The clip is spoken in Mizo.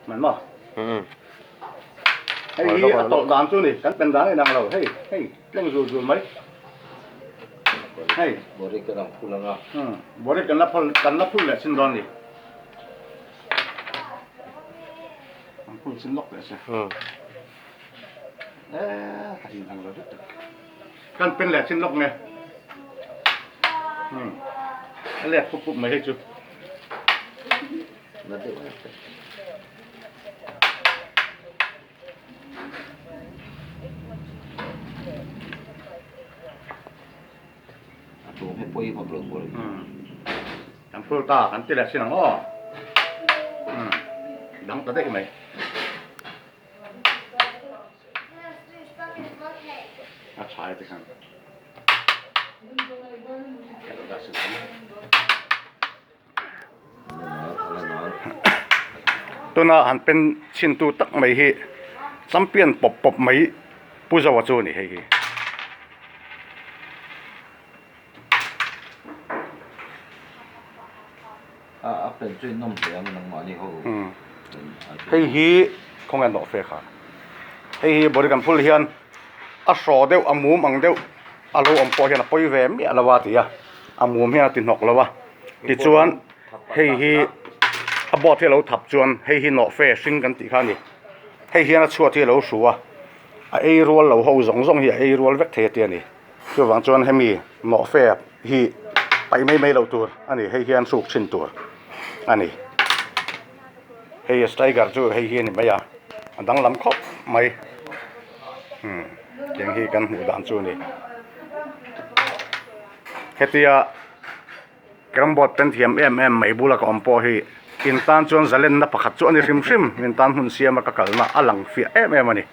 Man maw? Hei hi a tawlh dan chu ni, kan pen dan a inang lo. Hei, hei, tleng zul zul mai. Hei. Borik kan ang phul anga. Borik kan la phul, kan la phul leh chin dawn ni. An phul chin lawk teh se. Eh, a inang lo deuh tak. Kan pen leh chin lawk nge. A lek pup pup mai hei chu. Na deuh a. A tum hi pawi vak lo bawk. Kan phul ta kan ti leh sin ang aw. Dang ta daih mai. A chhai te khan. Tuna han pen chhin tu tak mai hi champion pawp pawp mai Pu Zoa chu a ni hei hi. Hei hi khawnge an dawh fe kha hei hi body kan phul hian a hraw deuh a mum ang deuh a lo awm pawh hian a pawi ve miah lo a ti a a mum hian a ti hnawk lo a tichuan hei hi a board hi a lo thap chuan hei hi nawh fe hring kan tih kha a ni hei hian a chhuat hi a lo hru a a ei rual lo ho zawng zawng hi a ei rual vek thei a ti a ni chuvang chuan hemi nawh fe hi paih mai mai loh tur a ni hei hian hruk thin tur a ni hei striker chu hei hi a ni mai a a danglam khawp mai umm tiang hi kan hmuh dan chu a ni hetia carrom board pen thiam em em mai bula ka awm pawh hi in tan chuan zalenna pakhat chu a ni hrim hrim in tan hmun siama ka kalna a lang fiah em em a ni.